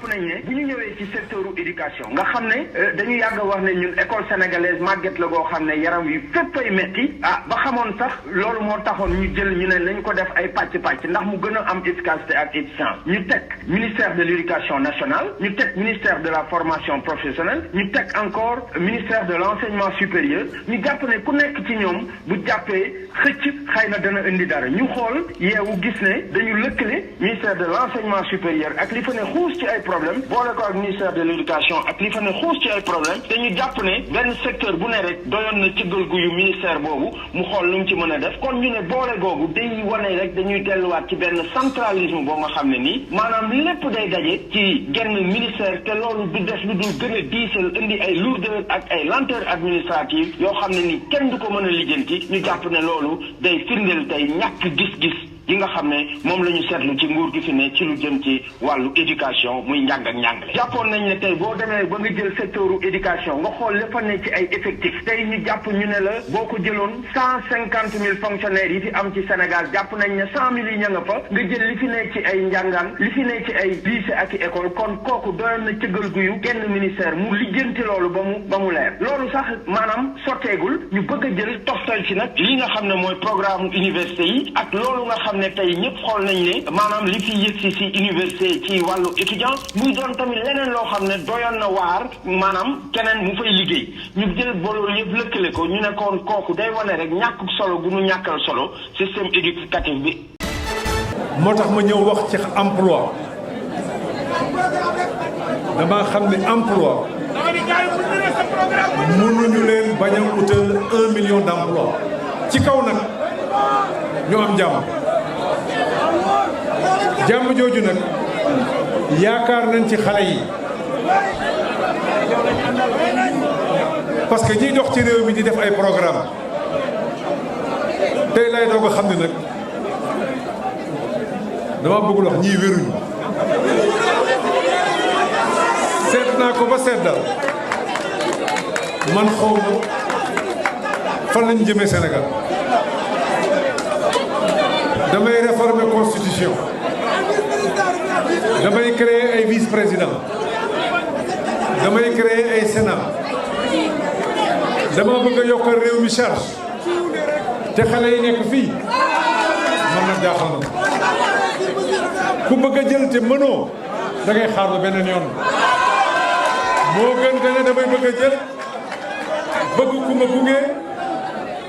jàpp nañ ne bu ñu ñëwee ci secteur éducation nga xam ne dañu yàgg a wax ne ñun école sénégalaise màgget la goo xam ne yaram wi fépp ay metti ba xamoon sax loolu moo taxoon ñu jël ñu ne nañ ko def ay pàcc ndax mu gën a am efficacité ak efficience ñu teg ministère de l'éducation nationale ñu teg ministère de la formation professionnelle ñu teg encore ministère de l'enseignement supérieur ñu jàpp ne ku nekk ci ñoom bu jàppee xëcc xëy na dana indi dara ñu xool yeewu gis ne dañu lëkkale ministère de l'enseignement supérieur ak li fa ne xuus ci ay problème boole ko ak ministère de l'éducation ak li fa ne xuus ci ay problème dañu jàpp ne benn secteur bu ne rek doyoon na cëggal gu yu ministère boobu mu xool lu mu ci mën a def kon ñu ne boole googu day wane rek dañuy delluwaat ci benn centralisme boo nga xam ne nii maanaam lépp day daje ci genn ministère te loolu du def lu dul gën a diisal indi ay lourdeur ak ay lenteur administrative yoo xam ne ni kenn du ko mën a lijjanti ñu jàpp ne loolu day firndeel tey ñàkk gis-gis yi nga xam ne moom la ñu seetlu ci nguur gi fi ne ci lu jëm ci wàllu éducation muy njàng ak njàngale jàppoon nañ ne tey boo demee ba nga jël secteuru éducation nga xool lépp ne ci ay effectifs tey ñu jàpp ñu ne la boo ko jëloon 150 000 fonctionnaires yi fi am ci Sénégal jàpp nañ ne 100 000 yi ña nga fa nga jël li fi ne ci ay njàngaan li fi ne ci ay lycée ak i école kon kooku doyoon na cëggal guyu genn ministère mu lijjanti loolu ba mu leer loolu sax maanaam sotteegul ñu bëgg a jël toftal ci nag li nga xam ne mooy programme université yi ak loolu nga xam ne tey ñëpp xool nañ ne maanaam li fi yëg si université ci wàllu étudiant muy doon tamit leneen loo xam ne doyoon na waar maanaam keneen mu fay liggéey ñu jël booloolu yëpp lëkkale ko ñu nekkoon kooku day wane rek ñàkk solo gu ñu ñàkkal solo système éducatif bi. moo tax ma ñëw wax ci emploi dama xam ne emploi mënuñu leen bañ a utal 1 million d'emploi ci kaw nag ñu am jàmm jooju nag yaakaar nañ ci xale yi parce que ñiy dox ci réew mi di def ay programme tey lay doog a xam ne nag dama bëggul wax ñii wéruñu seet naa ko ba seet daal man xaw ma fan lañ jëmee Sénégal damay réformer constitution damay créer ay vice-président damay créer ay sénat dama bëgg a yokkal réew mi charge te xale yi nekk fii man nag jaaxal na ku bëgg a jël te mënoo da ngay xaar ba beneen yoon moo gën te ne damay bëgg a jël bëgg ku ma gunge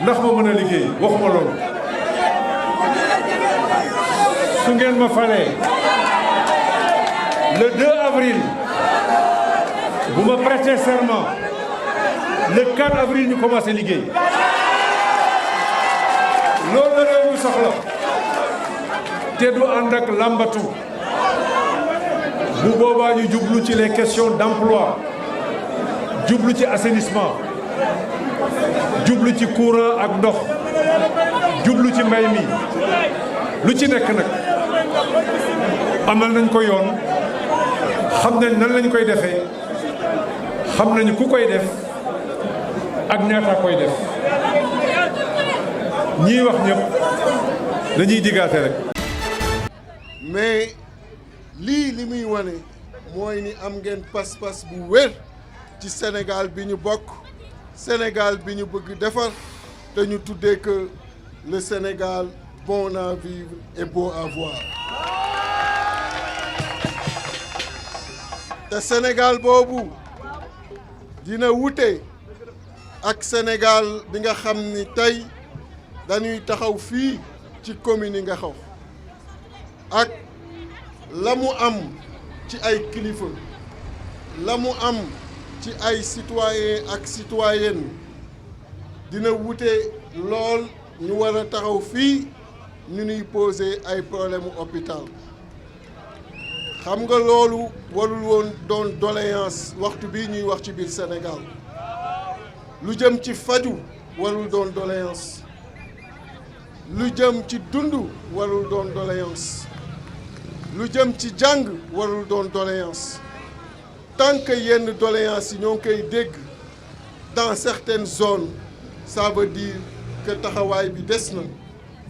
ndax ma mën a liggéey waxuma loolu su ngeen ma falee le 2 avril bu ma prêter serment le 4 avril ñu commencé liggéey loolu la réew mi soxla te du ànd ak làmbatu bu boobaa ñu jublu ci les questions d'emploi jublu ci assainissement jublu ci courant ak ndox jublu ci mbay mi lu ci nekk nag amal nañ ko yoon xam nañ nan lañ koy defee xam nañu ku koy def ak ñaata koy def ñii wax ñëpp dañuy diggaate rek. mais li muy wane mooy ni am ngeen pas-pas bu wér ci Sénégal bi ñu bokk Sénégal bi ñu bëgg defar te ñu tuddee que le Sénégal bon à vivre et beau à voir. te Sénégal boobu dina wute ak Sénégal bi nga xam ni tey dañuy taxaw fii ci commune yi nga xaw ak la mu am ci ay kilifa la mu am ci ay citoyens ak citoyennes dina wute lool ñu war a taxaw fii ñu nuy poser ay problème hôpital xam nga loolu warul woon doon doléance waxtu bii ñuy wax ci biir Sénégal lu jëm ci faju warul doon doléance lu jëm ci dund warul doon doléance lu jëm ci jàng warul doon doléance tant que yenn doléance yi ñoo ngi koy dégg dans certaines zones ça veut dire que taxawaay bi des na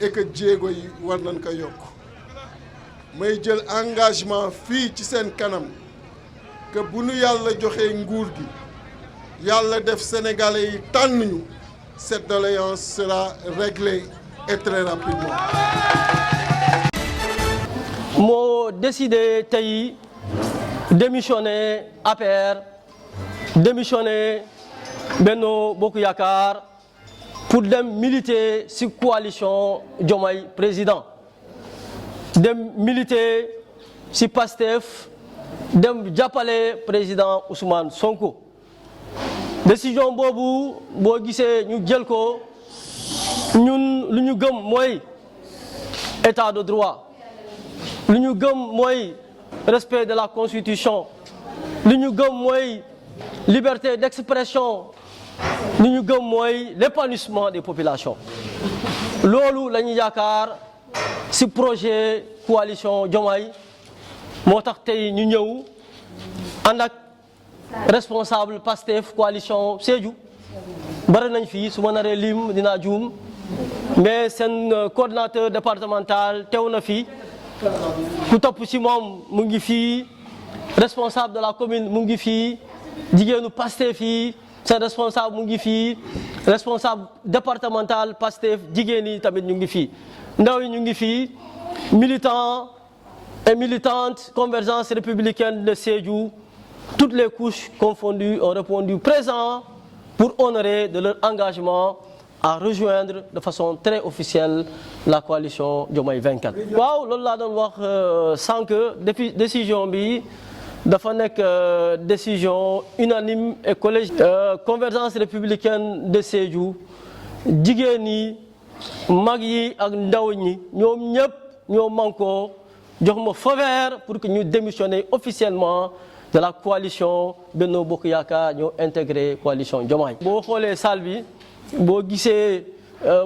et que jéego yi war nañ ko yokk may jël engagement fii ci seen kanam que bu nu yàlla joxee nguur gi yàlla def sénégalais yi tànn ñu cette doléance sera réglée et très rapidement. moo décidé tey démissionner APR démissionner Benno Bokk Yaakaar pour dem militer ci coalition Diomaye président dem militer ci Pastef dem jàppale président Ousmane Sonko décision boobu boo gisee ñu jël ko ñun lu ñu gëm mooy état de droit lu ñu gëm mooy respect de la constitution lu ñu gëm mooy liberté d'expression lu ñu gëm mooy l'épanouissement des populations loolu la ñu yaakaar ci projet coalition Diomaye moo tax tey ñu ñëw ànd ak responsable Pastef coalition Sédhiou bari nañ fii su ma naree lim dinaa juum mais seen coordinateur départemental teew na fii ku topp ci moom mu ngi fii responsable de la commune mu ngi fii jigéenu Pastef fii seen responsable mu ngi fii responsable départemental Pastef jigéen yi tamit ñu ngi fii ndaw yi ñu ngi fii militants et militantes convergence républicaine de Sédhiou toutes les couches confondues ont répondu présent pour honorer de leur engagement à rejoindre de façon très officielle la coalition Diomaye 24. waaw loolu laa doon wax sànq décision bi dafa nekk décision unanime et collégiale. Convergence républicaine de Sédhiou jigéen yi mag yi ak ndaw ñi ñoom ñëpp ñoo mànkoo jox ma feu vert pour que ñu démissionner officiellement de la coalition Benno Bokk Yaakaar ñoo intégré coalition Diomaye. boo xoolee salle bi boo gisee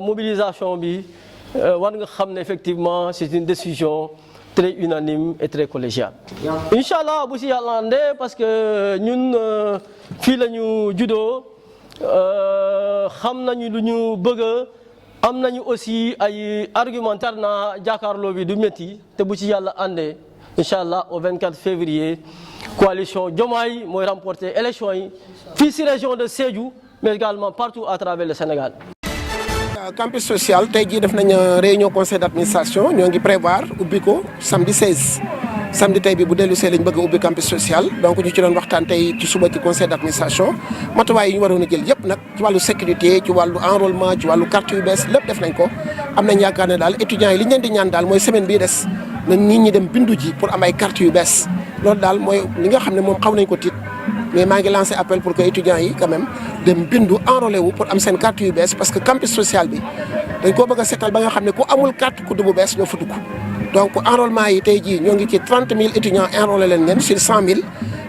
mobilisation bi war nga xam ne effectivement c'est une décision très unanime et très collégiale. Inch'Allah bu si yàlla andee parce que ñun fii la ñu juddoo xam nañu lu ñu bëgg am nañu aussi ay argumentaire na jàkkaarloo bi du métti te bu ci yàlla andee Inch'Allah au 24 février coalition Diomaye mooy remporter élection yi fii si région de Sédhiou mais également partout à travers le Sénégal. Campus social tey jii def nañ réunion conseil d'administration ñoo ngi prévoir ubbi ko samedi 16 samedi tey bi bu dellu see lañ bëgg a ubbi campus social donc ñu ci doon waxtaan tey ci suba ci conseil d'administration matuwaay yi ñu waroon a jël yëpp nag ci wàllu sécurité ci wàllu enrôlement ci wàllu carte yu bees lépp def nañ ko am nañ yaakaar ne daal étudiants yi li ñu leen di ñaan daal mooy semaine bii des na nit ñi dem bindu ji pour am ay carte yu bees loolu daal mooy li nga xam ne moom xaw nañ ko tiit mais maa ngi lancé appel pour que étudiants yi quand même dem bindu enrôlé wu pour am seen carte yu bees parce que campus social bi dañ koo bëgg a seetal ba nga xam ne ku amul carte ku bu bees ñoo fa dugg donc enrôlement yi tey jii ñoo ngi ci 30 000 étudiants enrôlé leen sur 100 000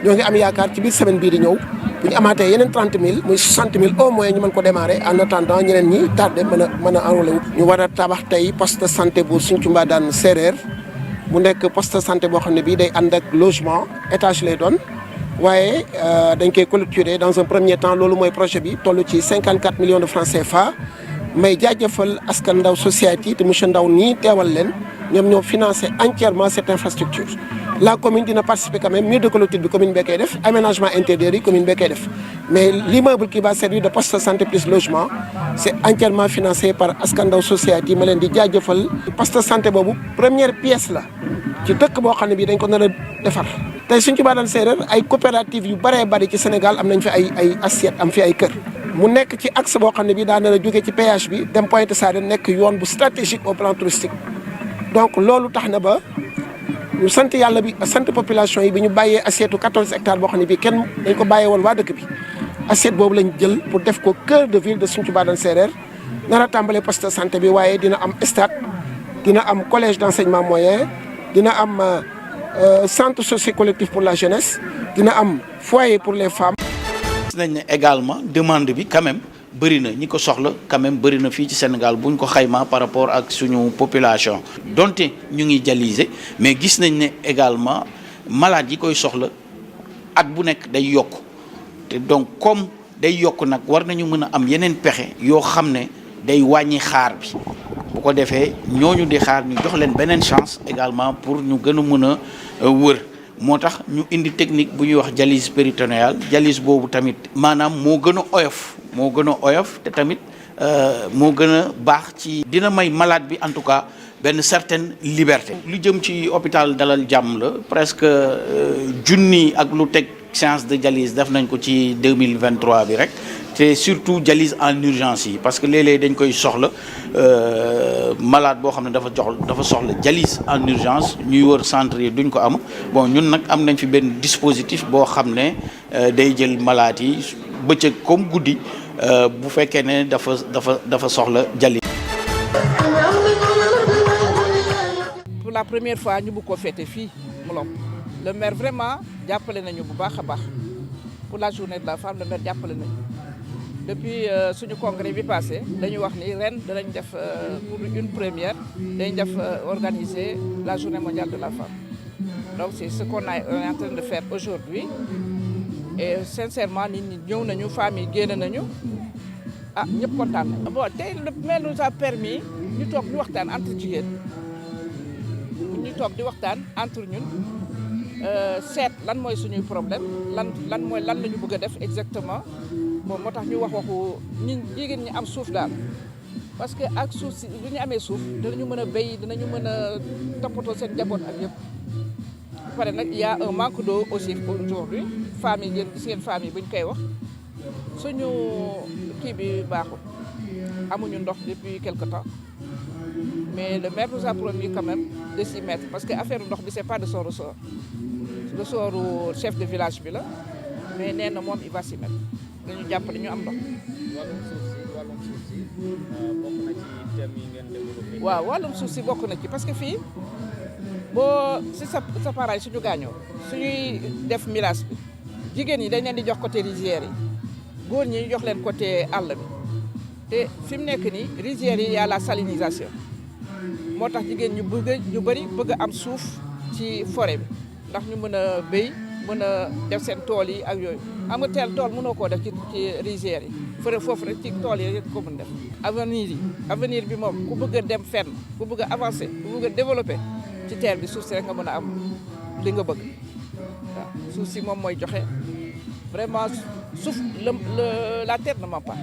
ñoo ngi am yaakaar ci biir semaine bii di ñëw bu ñu amaatee yeneen 30 000 muy 60 000 au moins ñu mën ko démarrer en attendant ñeneen ñi tardé mën a enrôlé wu. ñu war a tabax tey poste de santé bu Sinthiou Mbadane Séeréer mu nekk poste de santé boo xam ne bii day ànd ak logement étage lay doon. waaye dañ koy clôturer dans un premier temps loolu mooy projet bi toll ci 54 millions de francs CFA may jaajëfal askan Ndaw Society te monsieur Ndaw nii teewal leen ñoom ñoo financé entièrement cette infrastructure. La commune dina participer quand même mur de clôture bi commune bee koy def aménagement intérieur yi commune bee koy def mais l'immeuble qui va servir de poste de santé plus logement c'est entièrement financé par askan Ndaw Society ma leen di jaajëfal. poste de santé boobu première pièce la ci dëkk boo xam ne bii dañ ko nar a defar. tey Sinthiou Mbadane Séeréer ay coopératives yu bëree bëri ci Sénégal am nañ fi ay assiette am fi ay kër mu nekk ci axe boo xam ne bii daa nar a jóge ci péage bi dem Pointe Sarène nekk yoon bu stratégique au plan touristique donc loolu tax na ba ñu sant yàlla bi sant population yi bi ñu bàyyee assiette 14 hectares boo xam ne bii kenn dañ ko bàyyee woon waa dëkk bi assiette boobu lañ jël pour def ko cœur de ville de Sinthiou Mbadane Séeréer nar a tàmbalee poste de santé bi waaye dina am stade dina am collège d'enseignement moyen dina am centre socio-collectif pour la jeunesse dina am foyer pour les femmes. gis nañ ne également demande bi quand même bëri na ñi ko soxla quand même bëri na fii ci Sénégal buñ ko xaymaa par rapport ak suñu population donte ñu ngi dialyser mais gis nañ ne également malade yi koy soxla at bu nekk day yokk te donc comme day yokk nag war nañu mën a am yeneen pexe yoo xam ne day wàññi xaar bi bu ko defee ñooñu di xaar ñu jox leen beneen chance également pour ñu gën a mën a wër moo tax ñu indi technique bu ñuy wax dialyse péritonéale dialyse boobu tamit maanaam moo gën a oyof te tamit moo gën a baax ci dina may malade bi en tout cas benn certaine liberté. lu jëm ci hôpital Dalal Jàmm la presque junni ak lu teg séance de dialyse def nañ ko ci 2023 bi rek te surtout dialyse en urgence yi parce que léeg-léeg dañ koy soxla malade boo xam ne dafa soxla dialyse en urgence ñuy wër centre yi duñ ko am bon ñun nag am nañ fi benn dispositif boo xam ne day jël malade yi bëccëg comme guddi bu fekkee ne dafa soxla dialyse. Pour la première fois ñu bëgg ko fêter fii Mlomp le maire vraiment jàppale nañu bu baax a baax pour la journée de la femme le maire jàppale nañu depuis suñu congrès bi passé dañu wax ni ren danañ def pour une première dañ def organiser la journée mondiale de la femme donc c'est ce qu'on est en train de faire aujourd'hui et sincèrement nit ñi ñëw nañu femmes yi génn nañu ñëpp kontaan nañu. Bon tey le maire nous a permis ñu toog ñu waxtaan entre jigéen ñu toog di waxtaan entre ñun seet lan mooy suñuy problème lan la ñu bëgg a def exactement bon moo tax ñu wax waxu ñi jigéen ñi am suuf daal parce que ak suuf si bu ñu amee suuf dinañu mën a béy dinañu mën a toppatoo seen njaboot ak yëpp ba pare nag y a un manque d'eau aussi aujourd'hui femmes yi gis ngeen femmes yi bu ñu koy wax suñu kii bi baaxul amuñu ndox depuis quelque temps mais le maire nous a promis quand même de s'y mettre parce que affaire ndox bi c'est pas de son ressort ressortu chef de village bi la mais nee na moom il va s'y mettre dañu jàppale ñu am ndox. wàllum suuf si bokk na ci thème yi ngeen développé. waaw wàllum suuf si bokk na ci parce que fii boo si sa parents suñu gaañoo suñuy def mirage bi jigéen ñi dañ leen di jox côté rizière yi góor ñi ñu jox leen côté àll bi te fi mu nekk nii rizière yi y a la salinisation moo tax jigéen ñu bëri bëgg am suuf ci forêt bi ndax ñu mën a béy mën a def seen tool yi ak yooyu xam nga teel tool mënoo koo def ci rizière yi foofu rek ci tool yi ko mën def. avenir bi moom ku bëgg a dem fenn ku bëgg a avancer ku bëgg a développer ci terre bi suuf si rek nga mën a am li nga bëgg waaw suuf si moom mooy joxe vraiment suuf la terre ne ment pas.